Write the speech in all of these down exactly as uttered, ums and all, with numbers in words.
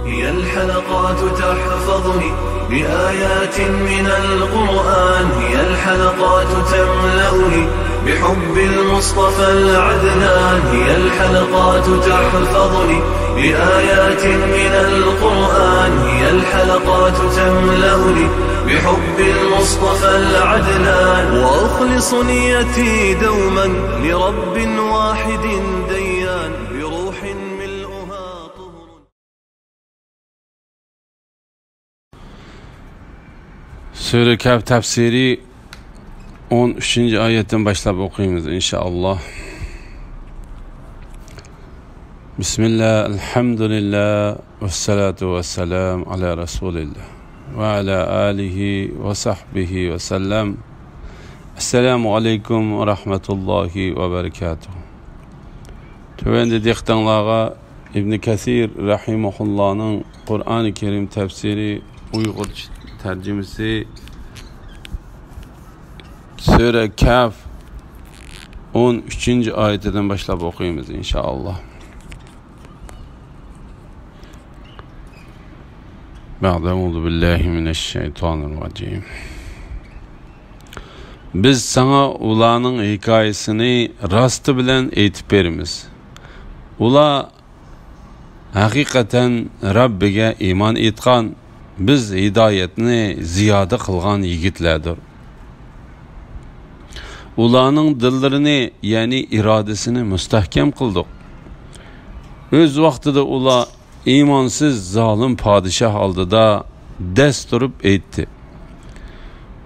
هي الحلقات تحفظني بآيات من القرآن، هي الحلقات تملأني بحب المصطفى العدنان، هي الحلقات تحفظني بآيات من القرآن، هي الحلقات تملأني بحب المصطفى العدنان، وأخلص نيتي دوما لرب واحد ديان، بروح ملؤها طهر. سۈرە كەھف تەپسىرى ئون ئۈچىنچى ئايەتتىن باشلاپ ئوقۇيمىز، ئىنشائاللا. بىسمىللا، ئەلھەمدۇلىللا، ۋەسسالاتۇ ۋەسسالامۇ ئالا رەسۇلىللا، ۋە ئالا ئالىھى ۋە سەھبىھى ۋەسەللەم. ئەسسالامۇ ئەلەيكۇم ۋە رەھمەتۇللاھى ۋە بەرىكاتۇھ. تۆۋەندە دىققىتىڭلارغا ئىبن كەسىر رەھىمەھۇللانىڭ قۇرئانى كەرىم تەپسىرى، ئۇيغۇرچە تەرجىمىسى، سۈرە كەھف ئون ئۈچىنچى ئايىتىدىن باشلاپ ئوقۇيمىز، ئىنشائاللا. بەئدە، ئەئۇزۇ بىللاھى مىنەششەيتانىررەجىم. بىز ساڭا ئۇلارنىڭ ھېكايىسىنى راستى بىلەن ئېيتىپ بېرىمىز. ئۇلار ھەقىقەتەن رەببىگە ئىمان ئېيتقان، بىز ھىدايەتنى زىيادە قىلغان يىگىتلەردۇر. ئۇلارنىڭ دىللىرىنى، يەنى ئىرادىسىنى مۇستەھكەم قىلدۇق. ئۆز ۋاقتىدا ئۇلار ئىمانسىز زالىم پادىشاھ ئالدىدا دەس تۇرۇپ ئېيتتى: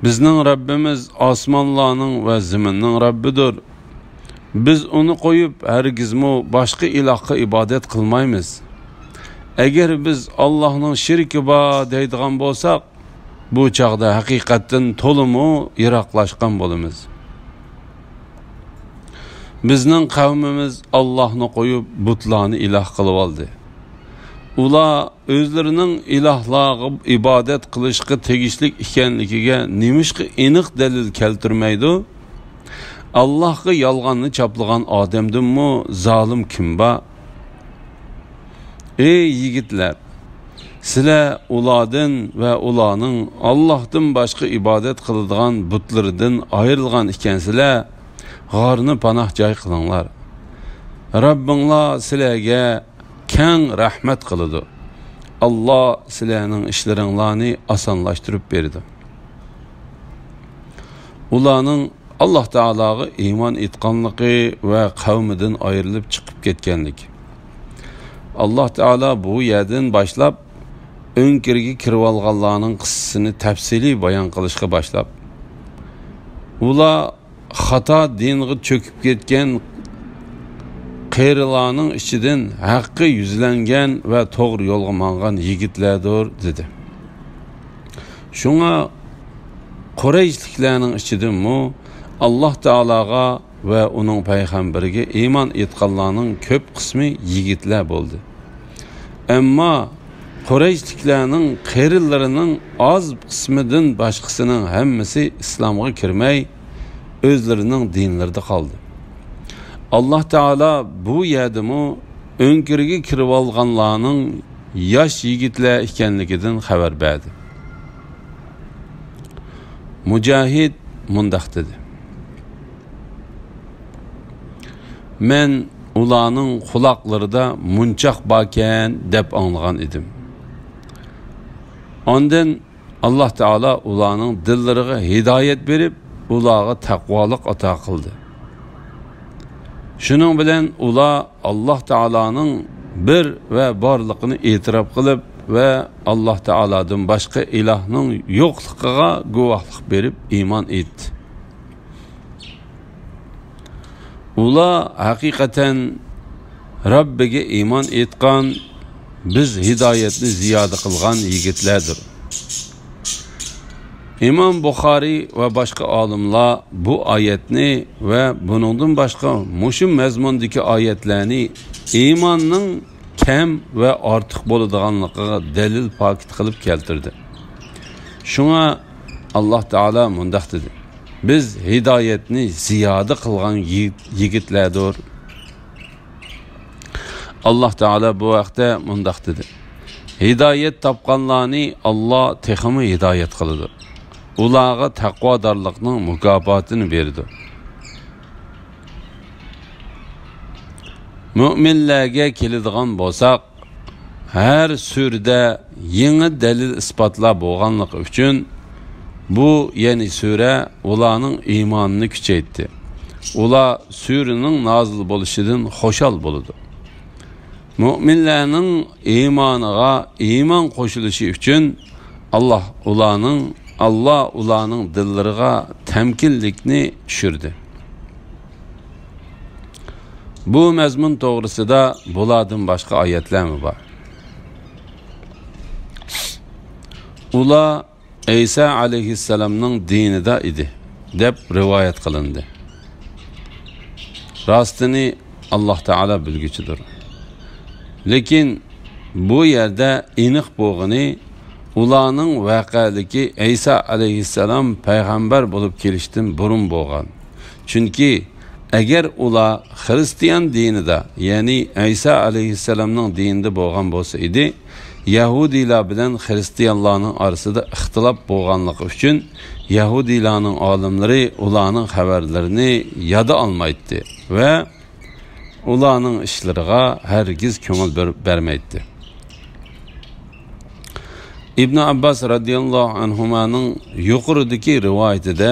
«بىزنىڭ رەببىمىز ئاسمانلارنىڭ ۋە زېمىننىڭ رەببىدۇر. بىز ئۇنى قويۇپ، ھەرگىزمۇ باشقا ئىلاھقا ئىبادەت قىلمايمىز. ئەگەر بىز ئاللاھنىڭ شېرىكى بار دەيدىغان بولساق، بۇ چاغدا ھەقىقەتتىن تولىمۇ يىراقلاشقان بولىمىز.» بىزنىڭ قەۋمىمىز ئاللاھنى قويۇپ، بۇتلارنى ئىلاھ قىلىۋالدى. ئۇلار ئۆزلىرىنىڭ ئىلاھلارغا ئىبادەت قىلىشقا تېگىشلىك ئىكەنلىكىگە نېمىشقا ئېنىق دەلىل كەلتۈرمەيدۇ؟ ئاللاھقا يالغاننى چاپلىغان ئادەمدىنمۇ زالىم كىم بار؟ ئەي يىگىتلەر! سىلەر ئۇلاردىن ۋە ئۇلارنىڭ ئاللاھتىن باشقا ئىبادەت قىلىدىغان بۇتلىرىدىن ئايرىلغان ئىكەنسىلەر، غارنى پاناھ جاي قىلىڭلار. رەببىڭلار سىلەرگە كەڭ رەھمەت قىلىدۇ. ئاللا سىلەرنىڭ ئىشلىرىڭلارنى ئاسانلاشتۇرۇپ بېرىدۇ. ئۇلارنىڭ ئاللا تائالاغا ئىمان ئېيتقانلىقى ۋە قەۋمىدىن ئايرىلىپ چىقىپ كەتكەنلىكى. ئاللا تائالا بۇ يەردىن باشلاپ ئۆڭكۈرگە كىرىۋالغانلارنىڭ قىسسىسىنى تەپسىلىي بايان قىلىشقا باشلاپ، ئۇلار خاتا دىنغا چۆكۈپ كەتكەن قېرىلارنىڭ ئىچىدىن ھەققە يۈزلەنگەن ۋە توغرا يولغا ماڭغان يىگىتلەردۇر، دېدى. شۇڭا قۇرەيشلىكلەرنىڭ ئىچىدىنمۇ ئاللا تائالاغا ۋە ئۇنىڭ پەيغەمبىرىگە ئىمان ئېيتقانلارنىڭ كۆپ قىسمى يىگىتلەر بولدى. ئەمما قۇرەيشلىكلەرنىڭ قېرىلىرىنىڭ ئاز قىسمىدىن باشقىسىنىڭ ھەممىسى ئىسلامغا كىرمەي، ئۆزلىرىنىڭ دىنلىرىدا قالدى. ئاللا تائالا بۇ يەردىمۇ ئۆڭكۈرگە كىرىۋالغانلارنىڭ ياش يىگىتلەر ئىكەنلىكىدىن خەۋەر بەردى. مۇجاھىد مۇنداق دېدى: مەن ئۇلارنىڭ قۇلاقلىرىدا مۇنچاق باركەن دەپ ئاڭلىغان ئىدىم. ئاندىن ئاللا تائالا ئۇلارنىڭ دىللىرىغا ھىدايەت بېرىپ، ئۇلارغا تەقۋالىق ئاتا قىلدى. شۇنىڭ بىلەن ئۇلار ئاللا تائالانىڭ بىر ۋە بارلىقىنى ئېتىراپ قىلىپ ۋە ئاللا تائالادىن باشقا ئىلاھنىڭ يوقلۇقىغا گۇۋاھلىق بېرىپ ئىمان ئېيتتى. ئۇلار ھەقىقەتەن رەببىگە ئىمان ئېيتقان، بىز ھىدايەتنى زىيادە قىلغان يىگىتلەردۇر. ئىمام بۇخارىي ۋە باشقا ئالىملار بۇ ئايەتنى ۋە بۇنىڭدىن باشقا مۇشۇ مەزمۇندىكى ئايەتلەرنى ئىماننىڭ كەم ۋە ئارتۇق بولىدىغانلىقىغا دەلىل پاكىت قىلىپ كەلتۈردى. شۇڭا ئاللا تائالا مۇنداق دېدى: بىز ھىدايەتنى زىيادە قىلغان يىگىت-، يىگىتلەردۇر. ئاللا تائالا بۇ ھەقتە مۇنداق دېدى: ھىدايەت تاپقانلارنى ئاللا تېخىمۇ ھىدايەت قىلىدۇ. ئۇلارغا تەقۋادارلىقنىڭ مۇكاپاتىنى بېرىدۇ. مۆمىنلەرگە كېلىدىغان بولساق، ھەر سۈرىدە يېڭى دەلىل-ئىسپاتلار بولغانلىقى ئۈچۈن، بۇ، يەنى سۈرە، ئۇلارنىڭ ئىمانىنى كۈچەيتتى. ئۇلار سۈرىنىڭ نازىل بولۇشىدىن خۇشال بولىدۇ. مۆمىنلەرنىڭ ئىمانىغا ئىمان قوشۇلۇشى ئۈچۈن، ئاللا ئۇلارنىڭ، ئاللا ئۇلارنىڭ دىللىرىغا تەمكىنلىكنى چۈشۈردى. بۇ مەزمۇن توغرىسىدا بۇلاردىن باشقا ئايەتلەرمۇ بار. ئۇلار ئەيسا ئەلەيھىسسالامنىڭ دىنىدا ئىدى، دەپ رىۋايەت قىلىندى. راستىنى ئاللا تائالا بىلگۈچىدۇر. لېكىن بۇ يەردە ئېنىق بولغىنى، ئۇلارنىڭ ۋەقەلىكى ئەيسا ئەلەيھىسسالام پەيغەمبەر بولۇپ كېلىشتىن بۇرۇن بولغان. چۈنكى ئەگەر ئۇلار خىرىستىيان دىنىدا، يەنى ئەيسا ئەلەيھىسسالامنىڭ دىنىدا بولغان بولسا ئىدى، يەھۇدىيلار بىلەن خىرىستىيانلارنىڭ ئارىسىدا ئىختىلاپ بولغانلىقى ئۈچۈن، يەھۇدىيلارنىڭ ئالىملىرى ئۇلارنىڭ خەۋەرلىرىنى يادا ئالمايتتى ۋە ئۇلارنىڭ ئىشلىرىغا ھەرگىز كۆڭۈل بېرىپ بەرمەيتتى. ئىبن ئابباس رەزىياللاھۇ ئەنھۇمانىڭ يۇقىرىدىكى رىۋايىتىدە،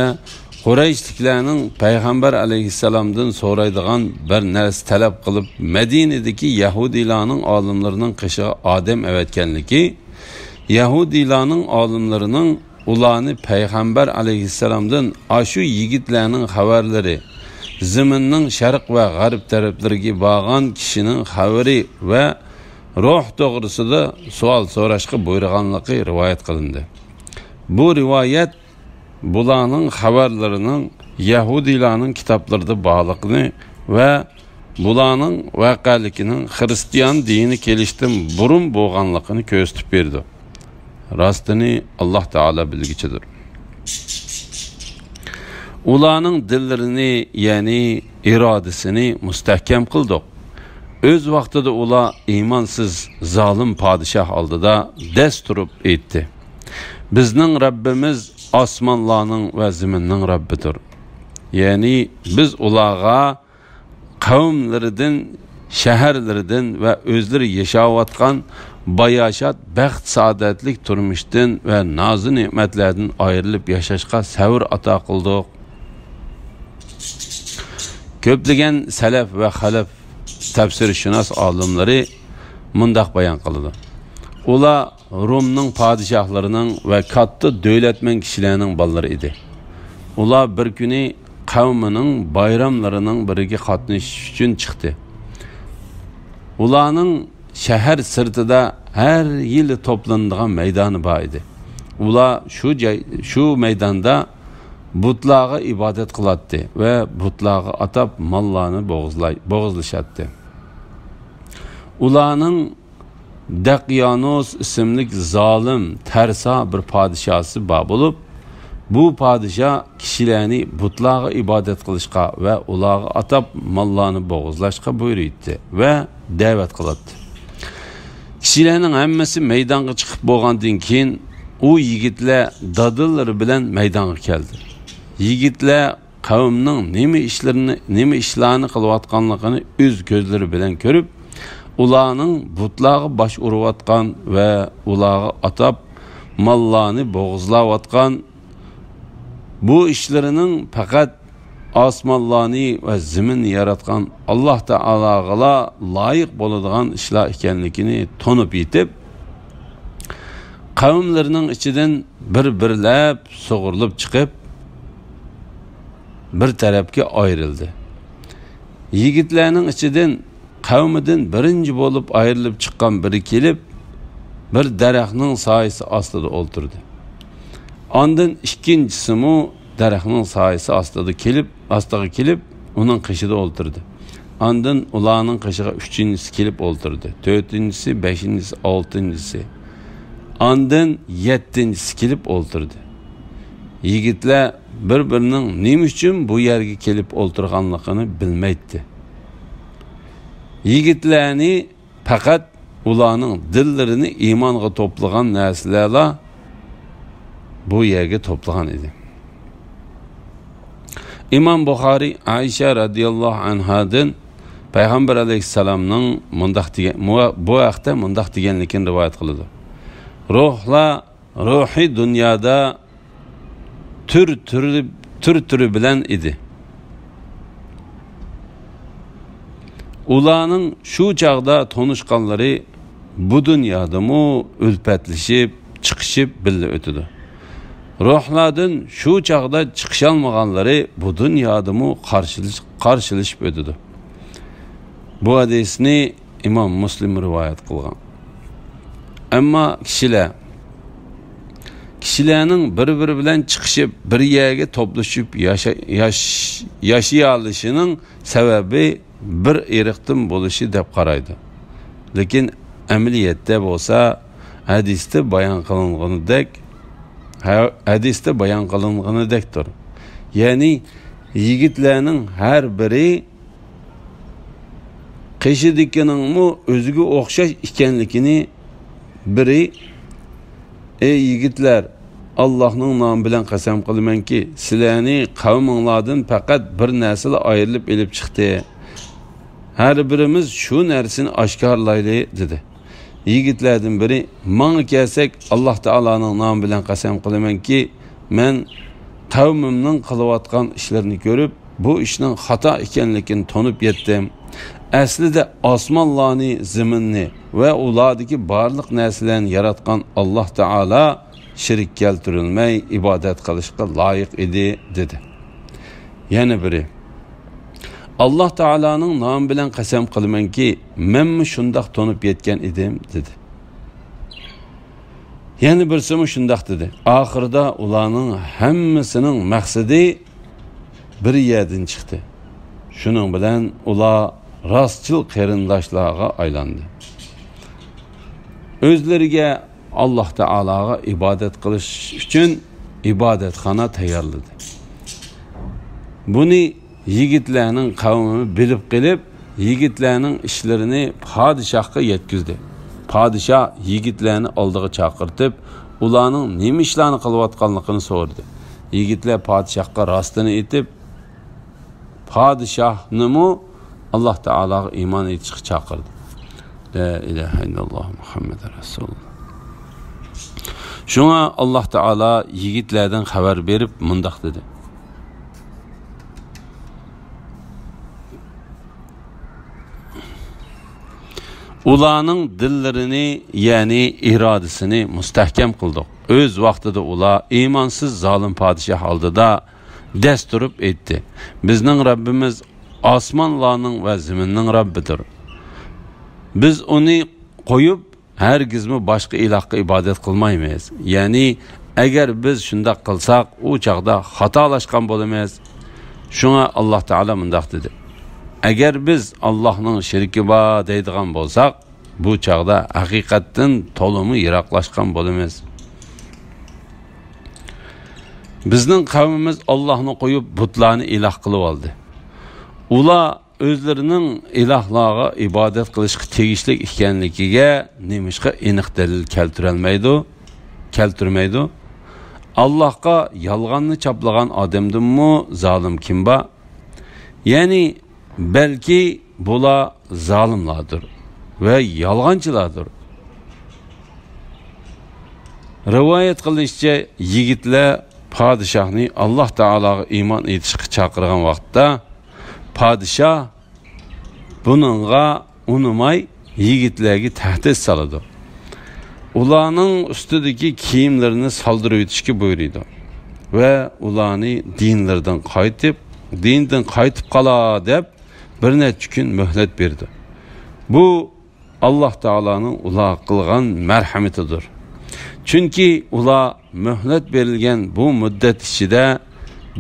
قۇرەيشلىكلەرنىڭ پەيغەمبەر ئەلەيھىسسالامدىن سورايدىغان بىر نەرسە تەلەپ قىلىپ، مەدىنىدىكى يەھۇدىيلارنىڭ ئالىملىرىنىڭ قېشىغا ئادەم ئەۋەتكەنلىكى، يەھۇدىيلارنىڭ ئالىملىرىنىڭ ئۇلارنى پەيغەمبەر ئەلەيھىسسالامدىن ئاشۇ يىگىتلەرنىڭ خەۋەرلىرى، زېمىننىڭ شەرق ۋە غەرب تەرەپلىرىگە بارغان كىشىنىڭ خەۋىرى ۋە روھ توغرىسىدا سوئال سوراشقا بۇيرۇغانلىقى رىۋايەت قىلىندى. بۇ رىۋايەت بۇلارنىڭ خەۋەرلىرىنىڭ يەھۇدىيلارنىڭ كىتابلىرىدا بارلىقىنى ۋە بۇلارنىڭ ۋەقەلىكىنىڭ خىرىستىيان دىنى كېلىشتىن بۇرۇن بولغانلىقىنى كۆرسىتىپ بېرىدۇ. راستىنى ئاللا تائالا بىلگۈچىدۇر. ئۇلارنىڭ دىللىرىنى، يەنى ئىرادىسىنى مۇستەھكەم قىلدۇق. ئۆز ۋاقتىدا ئۇلار ئىمانسىز، زالىم پادىشاھ ئالدىدا دەس تۇرۇپ ئېيتتى: «بىزنىڭ رەببىمىز ئاسمانلارنىڭ ۋە زېمىننىڭ رەببىدۇر.» يەنى بىز ئۇلارغا قەۋملىرىدىن، شەھەرلىرىدىن ۋە ئۆزلىرى ياشاۋاتقان باياشات، بەخت-سائادەتلىك تۇرمۇشتىن ۋە نازۇ-نېمەتلەردىن ئايرىلىپ ياشاشقا سەۋر ئاتا قىلدۇق. كۆپلىگەن سەلەف ۋە خەلەف تەپسىرشۇناس ئالىملىرى مۇنداق بايان قىلىدۇ: ئۇلار رومنىڭ پادىشاھلىرىنىڭ ۋە كاتتا دۆلەتمەن كىشىلەرنىڭ بالىلىرى ئىدى. ئۇلار بىر كۈنى قەۋمىنىڭ بايراملىرىنىڭ بىرىگە قاتنىشىش ئۈچۈن چىقتى. ئۇلارنىڭ شەھەر سىرتىدا ھەر يىلى توپلىنىدىغان مەيدانى بار ئىدى. ئۇلار شۇ جاي، شۇ مەيداندا بۇتلارغا ئىبادەت قىلاتتى ۋە بۇتلارغا ئاتاپ ماللارنى بوغۇزلاي-، بوغۇزلىشاتتى. ئۇلارنىڭ دەقيانۇس ئىسىملىك زالىم، تەرسا بىر پادىشاھسى بار بولۇپ، بۇ پادىشاھ كىشىلەرنى بۇتلارغا ئىبادەت قىلىشقا ۋە ئۇلارغا ئاتاپ ماللارنى بوغۇزلاشقا بۇيرۇيتتى ۋە دەۋەت قىلاتتى. كىشىلەرنىڭ ھەممىسى مەيدانغا چىقىپ بولغاندىن كېيىن، ئۇ يىگىتلەر دادىلىرى بىلەن مەيدانغا كەلدى. يىگىتلەر قەۋمنىڭ نېمە ئىشلىرىنى، نېمە ئىشلارنى قىلىۋاتقانلىقىنى ئۆز كۆزلىرى بىلەن كۆرۈپ، ئۇلارنىڭ بۇتلارغا باش ئۇرۇۋاتقان ۋە ئۇلارغا ئاتاپ ماللارنى بوغۇزلاۋاتقان، بۇ ئىشلىرىنىڭ پەقەت ئاسمانلارنى ۋە زېمىننى ياراتقان ئاللا تائالاغىلا لايىق بولىدىغان ئىشلار ئىكەنلىكىنى تونۇپ يېتىپ، قەۋملىرىنىڭ ئىچىدىن بىر-بىرلەپ سۇغۇرۇلۇپ چىقىپ، بىر تەرەپكە ئايرىلدى. يىگىتلەرنىڭ ئىچىدىن قەۋمىدىن بىرىنچى بولۇپ ئايرىلىپ چىققان بىرى كېلىپ، بىر دەرەخنىڭ سايىسى ئاستىدا ئولتۇردى. ئاندىن ئىككىنچىسىمۇ دەرەخنىڭ سايىسى ئاستىدا كېلىپ، ئاستىغا كېلىپ، ئۇنىڭ قېشىدا ئولتۇردى. ئاندىن ئۇلارنىڭ قېشىغا ئۈچىنچىسى كېلىپ ئولتۇردى. تۆتىنچىسى، بەشىنچىسى، ئالتىنچىسى. ئاندىن يەتتىنچىسى كېلىپ ئولتۇردى. يىگىتلەر بىر-بىرىنىڭ نېمە ئۈچۈن بۇ يەرگە كېلىپ ئولتۇرغانلىقىنى بىلمەيتتى. يىگىتلەرنى پەقەت ئۇلارنىڭ دىللىرىنى ئىمانغا توپلىغان نەرسىلەرلا بۇ يەرگە توپلىغان ئىدى. ئىمام بۇخارىي ئائىشە رەزىياللاھۇ ئەنھادىن پەيغەمبەر ئەلەيھىسسالامنىڭ مۇنداق دېگەن، بۇ ھەقتە مۇنداق دېگەنلىكىنى رىۋايەت قىلىدۇ: روھلار روھىي دۇنيادا تۈر تۈرى، تۈر تۈرى بىلەن ئىدى. ئۇلارنىڭ شۇ چاغدا تونۇشقانلىرى بۇ دۇنيادىمۇ ئۈلپەتلىشىپ، چىقىشىپ بىللە ئۆتىدۇ. روھلاردىن شۇ چاغدا چىقىشالمىغانلىرى بۇ دۇنيادىمۇ قارشىلىش-، قارشىلىشىپ ئۆتىدۇ. بۇ ھەدىسنى ئىمام مۇسلىم رىۋايەت قىلغان. ئەمما كىشىلەر، كىشىلەرنىڭ بىر-بىرى بىلەن چىقىشىپ، بىر يەرگە توپلىشىپ ياشا-، ياش-، ياشىيالىشىنىڭ سەۋەبى بىر ئىرقتىن بولۇشى دەپ قارايدۇ. لېكىن ئەمەلىيەتتە بولسا، ھەدىستە بايان قىلىنغىنىدەك، ھە-، ھەدىستە بايان قىلىنغىنىدەكتۇر. يەنى يىگىتلەرنىڭ ھەر بىرى قېشىدىكىنىڭمۇ ئۆزىگە ئوخشاش ئىكەنلىكىنى بىرى، ئەي يىگىتلەر، ئاللاھنىڭ نامى بىلەن قەسەم قىلىمەنكى، سىلەرنى قەۋمىڭلاردىن پەقەت بىر نەرسىلا ئايرىلىپ ئېلىپ چىقتى. ھەر بىرىمىز شۇ نەرسىنى ئاشكارىلايلى، دېدى. يىگىتلەردىن بىرى، ماڭا كەلسەك، ئاللاھ تائالانىڭ نامى بىلەن قەسەم قىلىمەنكى، مەن قەۋمىمنىڭ قىلىۋاتقان ئىشلىرىنى كۆرۈپ، بۇ ئىشنىڭ خاتا ئىكەنلىكىنى تونۇپ يەتتىم. ئەسلىدە ئاسمانلارنى، زېمىننى ۋە ئۇلاردىكى بارلىق نەرسىلەرنى ياراتقان ئاللاھ تائالا شېرىك كەلتۈرۈلمەي ئىبادەت قىلىشقا لايىق ئىدى، دېدى. يەنە بىرى، ئاللاھ تائالانىڭ نامى بىلەن قەسەم قىلىمەنكى، مەنمۇ شۇنداق تونۇپ يەتكەن ئىدىم، دېدى. يەنە بىرسىمۇ شۇنداق دېدى. ئاخىرىدا ئۇلارنىڭ ھەممىسىنىڭ مەقسىتى بىر يەردىن چىقتى. شۇنىڭ بىلەن ئۇلار راستچىل قېرىنداشلارغا ئايلاندى. ئۆزلىرىگە ئاللاھ تائالاغا ئىبادەت قىلىش ئۈچۈن ئىبادەتخانا تەييارلىدى. بۇنى يىگىتلەرنىڭ قەۋمى بىلىپ قېلىپ، يىگىتلەرنىڭ ئىشلىرىنى پادىشاھقا يەتكۈزدى. پادىشاھ يىگىتلەرنى ئالدىغا چاقىرتىپ، ئۇلارنىڭ نېمە ئىشلارنى قىلىۋاتقانلىقىنى سورىدى. يىگىتلەر پادىشاھقا راستىنى ئېيتىپ، پادىشاھنىمۇ ئاللاھ تائالاغا ئىمان ئېيتىشقا چاقىردى. لا ئىلاھە ئىللاللاھ مۇھەممەد رەسۇلۇللاھ. شۇڭا ئاللاھ تائالا يىگىتلەردىن خەۋەر بېرىپ مۇنداق دېدى: ئۇلارنىڭ دىللىرىنى، يەنى ئىرادىسىنى مۇستەھكەم قىلدۇق. ئۆز ۋاقتىدا ئۇلار ئىمانسىز زالىم پادىشاھ ئالدىدا دەس تۇرۇپ ئېيتتى: بىزنىڭ رەببىمىز ئاسمانلارنىڭ ۋە زېمىننىڭ رەببىدۇر. بىز ئۇنى قويۇپ، ھەرگىزمۇ باشقا ئىلاھقا ئىبادەت قىلمايمىز. يەنى، ئەگەر بىز شۇنداق قىلساق، ئۇ چاغدا خاتالاشقان بولىمىز. شۇڭا ئاللاھ تائالا مۇنداق دېدى: ئەگەر بىز ئاللاھنىڭ شېرىكى بار دەيدىغان بولساق، بۇ چاغدا ھەقىقەتتىن تولىمۇ يىراقلاشقان بولىمىز. بىزنىڭ قەۋمىمىز ئاللاھنى قويۇپ، بۇتلارنى ئىلاھ قىلىۋالدى. ئۇلار ئۆزلىرىنىڭ ئىلاھلارغا ئىبادەت قىلىشقا تېگىشلىك ئىكەنلىكىگە نېمىشقا ئېنىق دەلىل كەلتۈرەلمەيدۇ؟ كەلتۈرمەيدۇ؟ ئاللاھقا يالغاننى چاپلىغان ئادەمدىنمۇ زالىم كىم بار؟ يەنى، بەلكى بۇلار زالىملاردۇر ۋە يالغانچىلاردۇر. رىۋايەت قىلىنىشىچە، يىگىتلەر پادىشاھنى ئاللاھ تائالاغا ئىمان ئېيتىشقا چاقىرغان ۋاقىتتا، پادىشاھ بۇنىڭغا ئۇنىماي، يىگىتلەرگە تەھدىت سالىدۇ. ئۇلارنىڭ ئۈستىدىكى كىيىملىرىنى سالدۇرۇۋېتىشكە بۇيرۇيدۇ ۋە ئۇلارنى دىنلىرىدىن قايتىپ، دىندىن قايتىپ قالا دەپ بىر نەچچە كۈن مۆھلەت بېرىدۇ. بۇ ئاللاھ تائالانىڭ ئۇلارغا قىلغان مەرھەمىتىدۇر. چۈنكى ئۇلار مۆھلەت بېرىلگەن بۇ مۇددەت ئىچىدە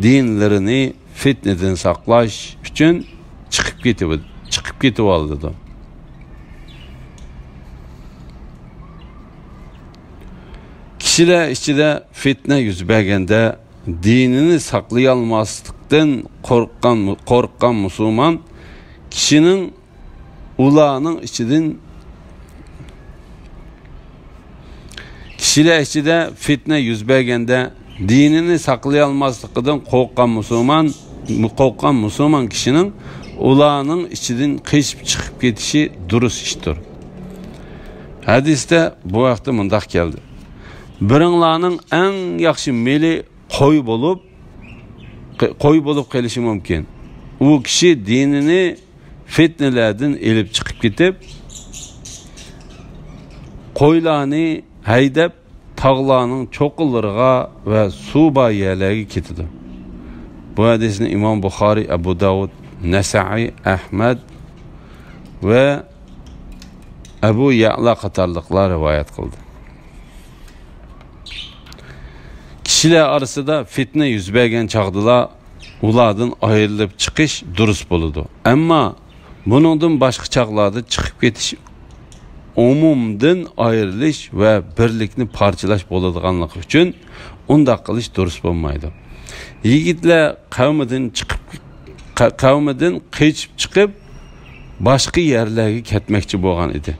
دىنلىرىنى فىتنىدىن ساقلاش ئۈچۈن چىقىپ كېتىۋ-، چىقىپ كېتىۋالىدۇ. كىشىلەر ئىچىدە فىتنە يۈز بەرگەندە، دىنىنى ساقلىيالماسلىقتىن قورققان، قورققان مۇسۇلمان كىشىنىڭ ئۇلارنىڭ ئىچىدىن كىشىلەر ئىچىدە فىتنە يۈز بەرگەندە، دىنىنى ساقلىيالماسلىقىدىن قورققان مۇسۇلمان، قورققان مۇسۇلمان كىشىنىڭ ئۇلارنىڭ ئىچىدىن قېچىپ چىقىپ كېتىشى دۇرۇس ئىشتۇر. ھەدىستە بۇ ھەقتە مۇنداق كەلدى: بىرىڭلارنىڭ ئەڭ ياخشى مېلى قوي بولۇپ، قوي بولۇپ قېلىشى مۇمكىن. ئۇ كىشى دىنىنى فىتنىلەردىن ئېلىپ چىقىپ كېتىپ، قويلارنى ھەيدەپ، تاغلارنىڭ چوققىلىرىغا ۋە سۇ بار يەرلەرگە كېتىدۇ. بۇ ھەدىسنى ئىمام بۇخارىي، ئەبۇ داۋۇد، نەسائىي، ئەھمەد ۋە ئەبۇ يەئلا قاتارلىقلار رىۋايەت قىلدى. كىشىلەر ئارىسىدا فىتنە يۈز بەرگەن چاغدىلا ئۇلاردىن ئايرىلىپ چىقىش دۇرۇس بولىدۇ. ئەمما بۇنىڭدىن باشقا چاغلاردا چىقىپ كېتىش ئومۇمدىن ئايرىلىش ۋە بىرلىكنى پارچىلاش بولىدىغانلىقى ئۈچۈن ئۇنداق قىلىش دۇرۇس بولمايدۇ. يىگىتلەر قەۋمىدىن چىقىپ، قە-، قەۋمىدىن قېچىپ چىقىپ، باشقا يەرلەرگە كەتمەكچى بولغان ئىدى.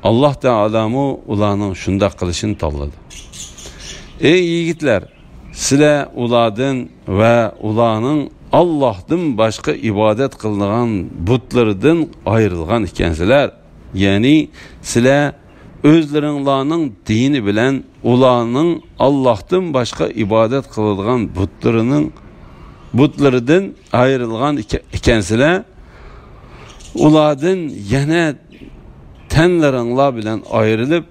ئاللاھ تائالامۇ ئۇلارنىڭ شۇنداق قىلىشىنى تاللىدى. ئەي يىگىتلەر، سىلەر ئۇلاردىن ۋە ئۇلارنىڭ ئاللاھتىن باشقا ئىبادەت قىلىدىغان بۇتلىرىدىن ئايرىلغان ئىكەنسىلەر. يەنى سىلەر ئۆزلىرىڭلارنىڭ دىنى بىلەن ئۇلارنىڭ ئاللاھتىن باشقا ئىبادەت قىلىدىغان بۇتلىرىنىڭ، بۇتلىرىدىن ئايرىلغان ئىكە-، ئىكەنسىلەر. ئۇلاردىن يەنە تەنلىرىڭلار بىلەن ئايرىلىپ،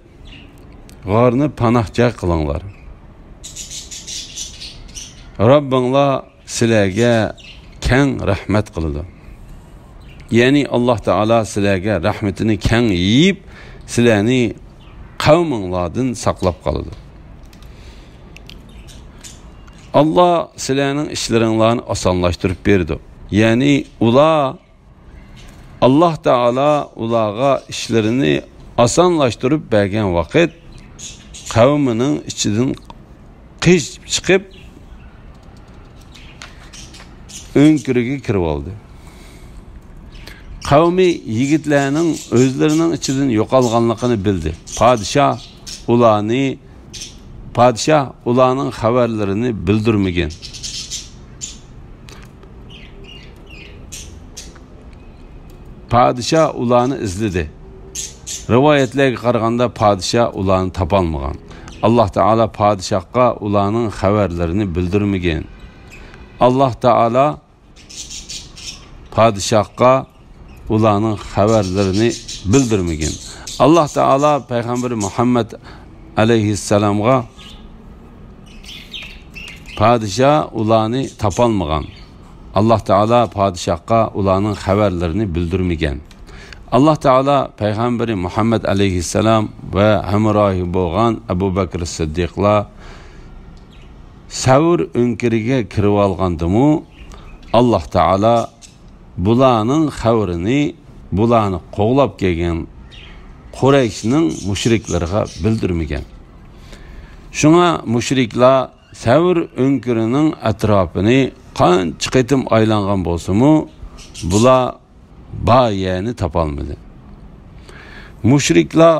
غارنى پاناھ جاي قىلىڭلار. رەببىڭلار سىلەرگە كەڭ رەھمەت قىلىدۇ. يەنى ئاللاھ تائالا سىلەرگە رەھمىتىنى كەڭ يېيىپ، سىلەرنى قەۋمىڭلاردىن ساقلاپ قالىدۇ. ئاللاھ سىلەرنىڭ ئىشلىرىڭلارنى ئاسانلاشتۇرۇپ بېرىدۇ. يەنى ئۇلار، ئاللاھ تائالا ئۇلارغا ئىشلىرىنى ئاسانلاشتۇرۇپ بەرگەن ۋاقىت، قەۋمىنىڭ ئىچىدىن قېچىپ چىقىپ، ئۆڭكۈرگە كىرىۋالدى. قەۋمى يىگىتلەرنىڭ ئۆزلىرىنىڭ ئىچىدىن يوقالغانلىقىنى بىلدى. پادىشاھ ئۇلارنى، پادىشاھ ئۇلارنىڭ خەۋەرلىرىنى بىلدۈرمىگەن. پادىشاھ ئۇلارنى ئىزدىدى. رىۋايەتلەرگە قارىغاندا، پادىشاھ ئۇلارنى تاپالمىغان. ئاللاھ تائالا پادىشاھقا ئۇلارنىڭ خەۋەرلىرىنى بىلدۈرمىگەن. ئاللاھ تائالا پادىشاھقا ئۇلارنىڭ خەۋەرلىرىنى بىلدۈرمىگەن. ئاللاھ تائالا پەيغەمبىرى مۇھەممەد ئەلەيھىسسالامغا، پادىشاھ ئۇلارنى تاپالمىغان. ئاللاھ تائالا پادىشاھقا ئۇلارنىڭ خەۋەرلىرىنى بىلدۈرمىگەن. ئاللاھ تائالا پەيغەمبىرى مۇھەممەد ئەلەيھىسسالام ۋە ھەمراھى بولغان ئەبۇ بەكرى سىددىقلار سەۋر ئۆڭكۈرىگە كىرىۋالغاندىمۇ، ئاللاھ تائالا بۇلارنىڭ خەۋىرىنى بۇلارنى قوغلاپ كەلگەن قۇرەيشنىڭ مۇشرىكلىرىغا بىلدۈرمىگەن. شۇڭا مۇشرىكلار سەۋر ئۆڭكۈرىنىڭ ئەتراپىنى قانچە قېتىم ئايلانغان بولسىمۇ، بۇلار بار يەرنى تاپالمىدى. مۇشرىكلار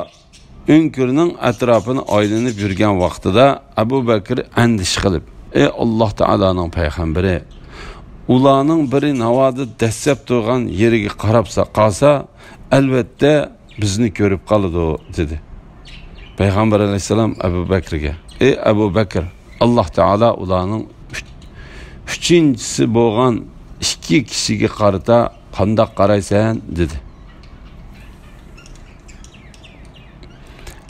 ئۆڭكۈرنىڭ ئەتراپىنى ئايلىنىپ يۈرگەن ۋاقتىدا، ئەبۇ بەكرى ئەندىشە قىلىپ، ئەي ئاللاھ تائالانىڭ پەيغەمبىرى، ئۇلارنىڭ بىرى ناۋادا دەسسەپ تۇرغان يېرىگە قاراپ سا-، قالسا، ئەلۋەتتە بىزنى كۆرۈپ قالىدۇ، دېدى. پەيغەمبەر ئەلەيھىسسالام ئەبۇ بەكرىگە، ئەي ئەبۇ بەكر، ئاللاھ تائالا ئۇلارنىڭ ئۈچ-، ئۈچىنچىسى بولغان ئىككى كىشىگە قارىتا قانداق قارايسەن؟ دېدى.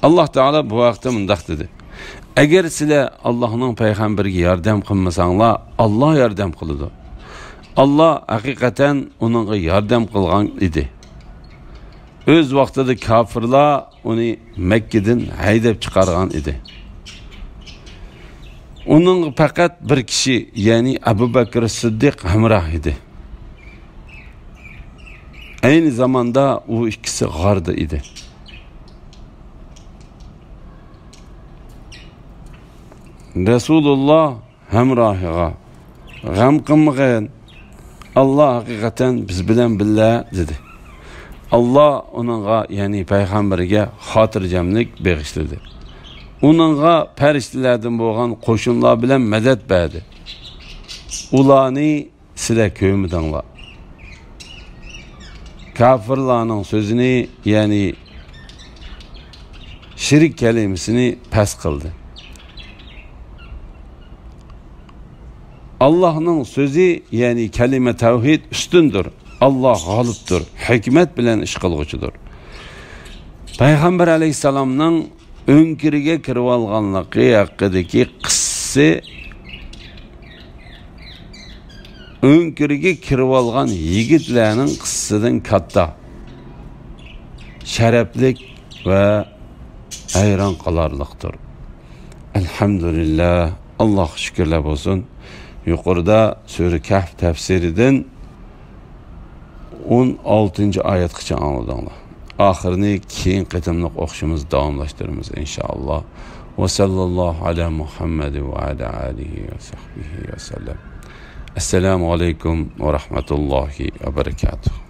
ئاللاھ تائالا بۇ ھەقتە مۇنداق دېدى: ئەگەر سىلەر ئاللاھنىڭ پەيغەمبىرىگە ياردەم قىلمىساڭلار، ئاللاھ ياردەم قىلىدۇ. ئاللاھ ھەقىقەتەن ئۇنىڭغا ياردەم قىلغان ئىدى. ئۆز ۋاقتىدا كاپىرلار ئۇنى مەككىدىن ھەيدەپ چىقارغان ئىدى. ئۇنىڭغا پەقەت بىر كىشى، يەنى ئەبۇ بەكرى سىددىق ھەمراھ ئىدى. ئەينى زاماندا ئۇ ئىككىسى غاردا ئىدى. رەسۇلۇللاھ ھەمراھىغا، غەم قىلمىغىن، ئاللاھ ھەقىقەتەن بىز بىلەن بىللە، دېدى. ئاللا ئۇنىڭغا، يەنى پەيغەمبەرگە خاتىرجەملىك بېغىشلىدى. ئۇنىڭغا پەرىشتىلەردىن بولغان قوشۇنلار بىلەن مەدەت بەردى. ئۇلارنى سىلەر كۆرمىدىڭلار. كاپىرلارنىڭ سۆزىنى، يەنى شېرىك كەلىمىسىنى پەس قىلدى. ئاللاھنىڭ سۆزى، يەنى كەلىمە تەۋھىد ئۈستۈندۇر. ئاللاھ غالىبتۇر، ھېكمەت بىلەن ئىش قىلغۇچىدۇر. پەيغەمبەر ئەلەيھىسسالامنىڭ ئۆڭكۈرگە كىرىۋالغانلىقى ھەققىدىكى قىسسىسى، ئۆڭكۈرگە كىرىۋالغان يىگىتلەرنىڭ قىسسىسىدىن كاتتا، شەرەپلىك ۋە ھەيران قالارلىقتۇر. ئەلھەمدۇلىللا، ئاللاھقا شۈكۈرلەر بولسۇن. يۇقىرىدا سۈرە كەھف تەپسىرىدىن ئون ئالتىنچى ئايەتكىچە ئاڭلىدىڭلار. ئاخىرىنى كېيىن قېتىملىق ئوقۇشىمىز، داۋاملاشتۇرىمىز، ئىنشائاللا. ۋە ساللاللاھۇ ئەلا مۇھەممەد ۋە ئەلا ئالىھى ۋە سەھبىھى ۋە سەللەم. ئەسسالامۇ ئەلەيكۇم ۋە رەھمەتۇللاھى ۋە بەرەكاتۇھ.